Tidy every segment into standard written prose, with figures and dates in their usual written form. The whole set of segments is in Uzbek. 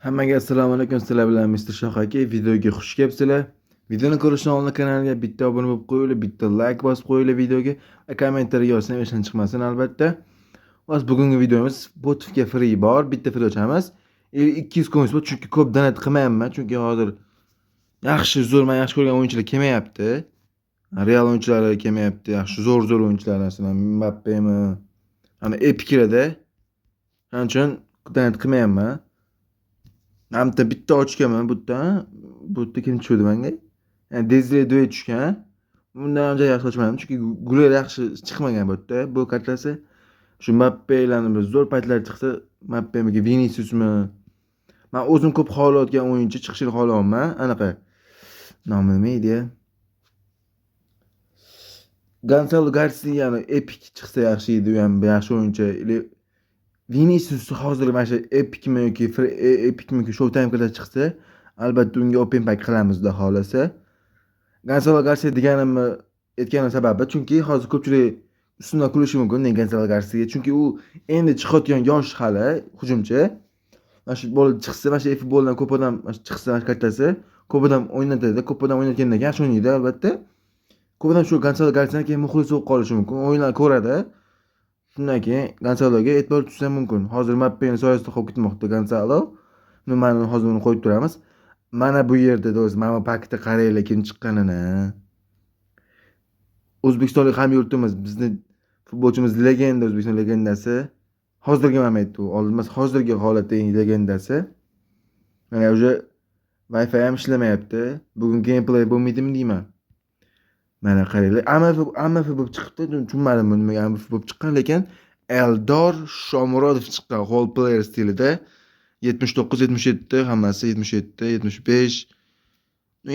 Hammaga assalomu alaykum, sizlar bilan Mr. Shoh aka. Videoga xush kelibsizlar. Videoni ko'rishdan oldin kanalga bitta obuna bo'lib qo'yinglar, bitta like bosib qo'yinglar videoga va kommentariy yozsang esdan chiqmasin albatta. Hozir bugungi videomiz Botovga free bor, bitta free ochamiz. 200 coins bor, chunki ko'p donat qilmayapman, chunki hozir yaxshi zo'r, men yaxshi ko'rgan o'yinchilar kelmayapti. Real o'yinchilari kelmayapti, yaxshi zo'r-zo'r o'yinchilar, masalan, Mbappemi, ana epiklarda. Shuning uchun donat qilmayapman. Mana bitta bitta ochganman bu yerdan. Bu yerda kim tushdi menga? Ya'ni Desire Due tushgan. Bundan ancha yaxshi ochmadim, chunki Guler yaxshi chiqmagan bu yerda bu kartasi. Shu Mbappelarni bir zo'r paytlar chiqsa, Mbappemiki, Viniciusmi? Men o'zim ko'p xohlayotgan o'yinchi chiqishini xohlayapman. Anaqa nomi nima edi ya? Gonzalo Garciani epik chiqsa yaxshi edi, u ham yaxshi o'yinchi. Или Vinicius hozir mana shu epikmi yoki epikmi yoki Showtime kartasi chiqsa, albatta unga open pack qilamiz xudo xohlasa. Gonzalo Garcia deganimni aytganim sababi, chunki hozir ko'pchilik ustimdan kulishi mumkin nega Gonzalo Garcia, chunki u endi chiqayotgan yosh hali hujumchi. Mana shu bola chiqsa, mana shu futboldan ko'p odam mana shu chiqsa, mana shu kartasi ko'p odam o'ynatadi, ko'p odam o'ynatgandan keyin yaxshi o'ynaydi albatta. Ko'p odam shu Gonzalo Garciani keyin muxlis bo'lib qolishi mumkin. O'yinlarni ko'radi. Shundan keyin Gonzaloga e'tibor tushsa ham mumkin. Hozir Mbappeni soyasida qolib ketmoqda Gonzalo. Mana hozir uni qo'yib turamiz. Mana bu yerda do'st, mana bu pakda qaranglar kim chiqqanini. O'zbekistonlik hamyurtimiz, bizni futbolchimiz legenda, O'zbekiston legendasi. Hozirgi moment u, oldin emas, hozirgi holatda eng legendasi. Mana уже Wi-Fi ham ishlamayapti. Bugun gameplay bo'lmaydimi deyman. Mana qaranglar, AMF AMF bo'lib chiqibdi. Tushunmadim bu nimaga AMF bo'lib chiqqan, lekin Eldor Shomurodov chiqqan hole player stilida. 79, 77, hammasi 77, 75.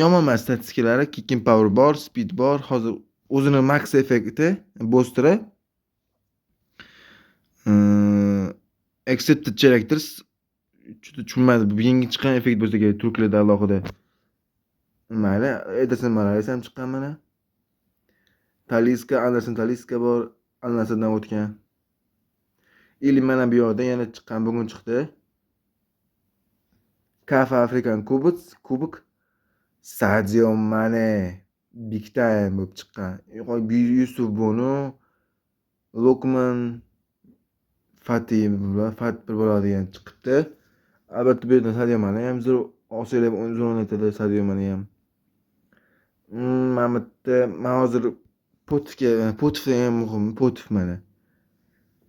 Yomon emas statistikalari. Kicking power bor, speed bor. Hozir o'zini max effekti bosteri. Accepted characters juda tushunmadim. Bu yangi chiqqan effekt bo'lsa kerak turklarda alohida. Mayli, Ederson Morales ham chiqqan mana. Taliska, Anderson Taliska bor, Al-Nassrdan o'tgan. Или mana bu yoqda yana chiqqan, bugun chiqdi. CAF African Kubok, Kubok Sadio Mane big time bo'lib chiqqan. Yusuf Bonu, Lukman, Fatih Fat bir bola degan chiqibdi. Albatta bu yerdan Sadio Mane ham zo'r olsanglar zo'r o'ynatadi Sadio Mane ham. Mana bu yerda man hozir Potvga, Potv eng muhimi Potv mana.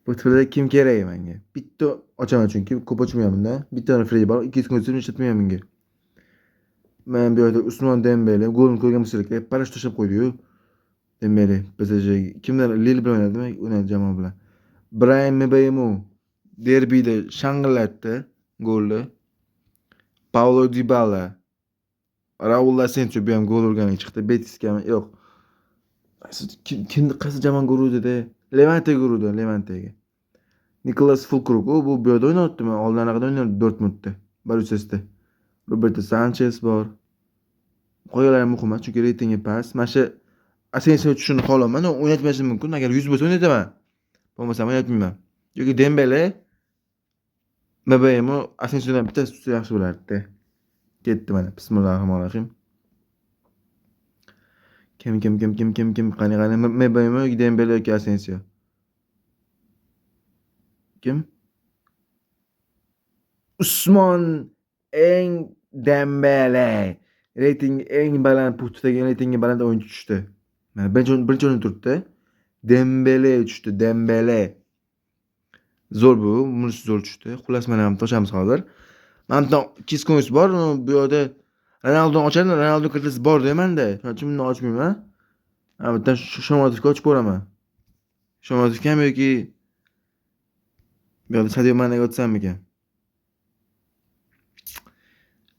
Potvda kim kerak menga? Bitta ochaman chunki ko'p ochmayman bundan. Bitta free bor, 200 kun ishlatmayman bunga. Mana bu yerda Usmon Dembele golini ko'rgan bo'lsanglar, parashyut tashlab qo'ydi-yu. Dembele PSG kimlar Lille bilan o'ynadimi? O'ynadi jamoa bilan. Brian Mbeumo derbida shang'illatdi golni. Paulo Dybala, Raul Asensio bu ham gol urgani chiqdi. Betisgami? Yo'q. Kim qaysi jamoaga uruvdi-da? Levantega uruvdi, Levantega. Nikolas Fulkrug, u bu yerda o'ynayaptimi? Oldin anaqada o'ynardi Dortmundda, Borussiasida. Roberto Sanchez bor. Qolganlari ham muhim emas, chunki reytingi past. Mana shu Asensio tushishini xohlayman. O'ynatmashim mumkin. Agar 100 bo'lsa o'ynataman. Bo'lmasam o'ynatmayman. Yoki Dembele, Mbeumo Asensiodan bittasi tushsa yaxshi bo'lardi. Ketdi mana. Bismillahirrohmanirrohim. Kim kim kim kim kim kim qani qani Mbeumo yoki Dembele yoki Asensio. Kim? Usmon eng Dembele. Reytingi eng baland, Putdagi reytingi baland o'yinchi tushdi. Mana birinchi o'rinda turibdi. Dembele tushdi, Dembele. Zo'r bu, bunisi zo'r tushdi. Xullas mana ham ochamiz hozir. Mana bu 200 coins bor, bu yoqda Ronaldoni ochadi, Ronaldo kartasi bor menda. Shuning uchun buni ochmayman. Mana bu yerdan Shomurodovga ochib ko'raman. Shomurodovgami yoki bu yoqda Sadio Manega o'tsammikan?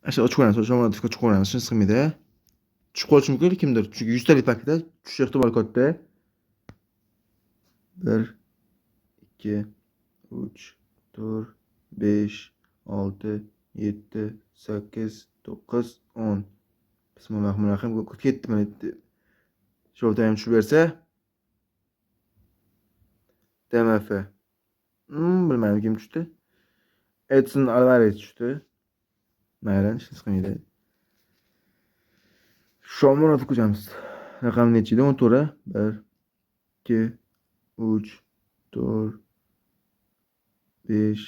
Ana shu ochib ko'ramiz, Shomurodovga ochib ko'ramiz, shunisi qilmaydi. Tushib qolishi mumkin kimdir, chunki 100 talik pakda tushish ehtimoli katta. 1 2 3 4 5 6 7 8 9 10. Bismillahirrohmanirrohim. Ketdi mana. Showtime tushib bersa. DMF. Bilmadim kim tushdi. Edson Alvarez tushdi. Mayli, hech qilmaydi. Shomurodov ko'chamiz. Raqam necha edi? 14. 1, 2, 3, 4, 5,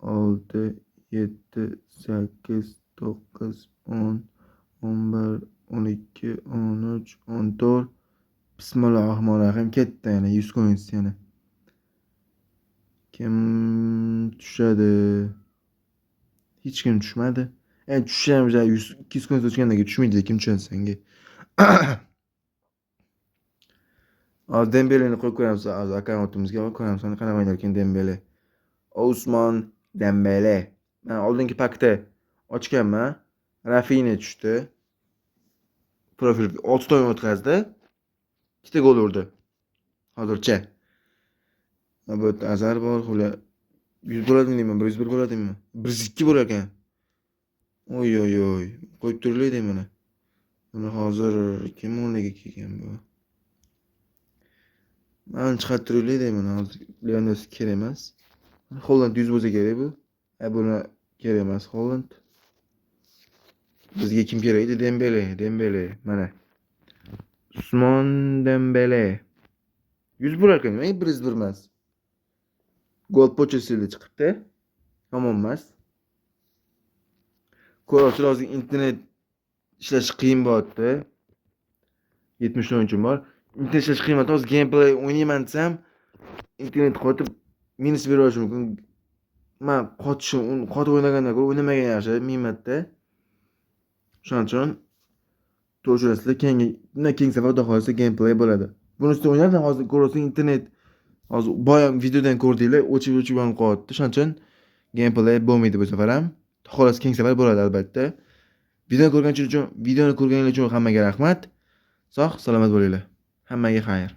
6, 7, 8, 9, 10, 11, 12, 13, 14. Bismillahirrohmanirrohim. Ketdi yana 100 coins yana. Kim tushadi? Hech kim tushmadi. Endi tushishi ham 100, 200 coins o'chgandan keyin tushmaydi, kim tushadi senga? Hozir Dembeleni qo'yib ko'ramiz hozir akkauntimizga, ko'ramiz qanaqa o'ynar ekan Dembele. Usmon Dembele. Men oldingi pakda ochganman. Rafinha tushdi. Profil 6 ta o'yin o'tkazdi. 2 ta gol urdi. Hozircha. Bu yerda Azar bor, Xulya 100 bo'ladimi deyman, 101 bo'ladimi? 102 bo'lar ekan. Oy oy oy. Qo'yib turinglar deyman. Buni hozir kim o'rniga kelgan bu? Mana chiqarib turinglar deyman hozir. Lewandowski kerak emas. Holland 100 bo'lsa kerak bu. Buni kerak emas Holland. Bizga kim kerak edi? Dembele, Dembele. Mana. Usmon Dembele. 100 bo'lar ekan, nimaga 101 emas? Gol pochasida chiqibdi. Yomon emas. Ko'ryapsizlar, hozir internet ishlashi qiyin bo'lyapti. 70 o'yinchim bor. Internet ishlashi qiyin bo'lyapti. Hozir gameplay o'ynayman desam, internet qotib minus berib yuborishi mumkin. Man qotishim, qotib o'ynagandan ko'ra o'ynamagan yaxshi ming marta. Shuning uchun to'g'ri, keyingi, undan keyingi safar xudo xohlasa gameplay bo'ladi. Buni ustida o'ynardim, hozir ko'ryapsiz, internet hozir boya videodan ko'rdinglar, o'chib-o'chib yonib qolyapti. Shuning uchun gameplay bo'lmaydi bu safar ham. Xolos, keyingi safar bo'ladi albatta. Videoni ko'rganingiz uchun hammaga rahmat. Sog', salomat bo'linglar. Hammaga xayr.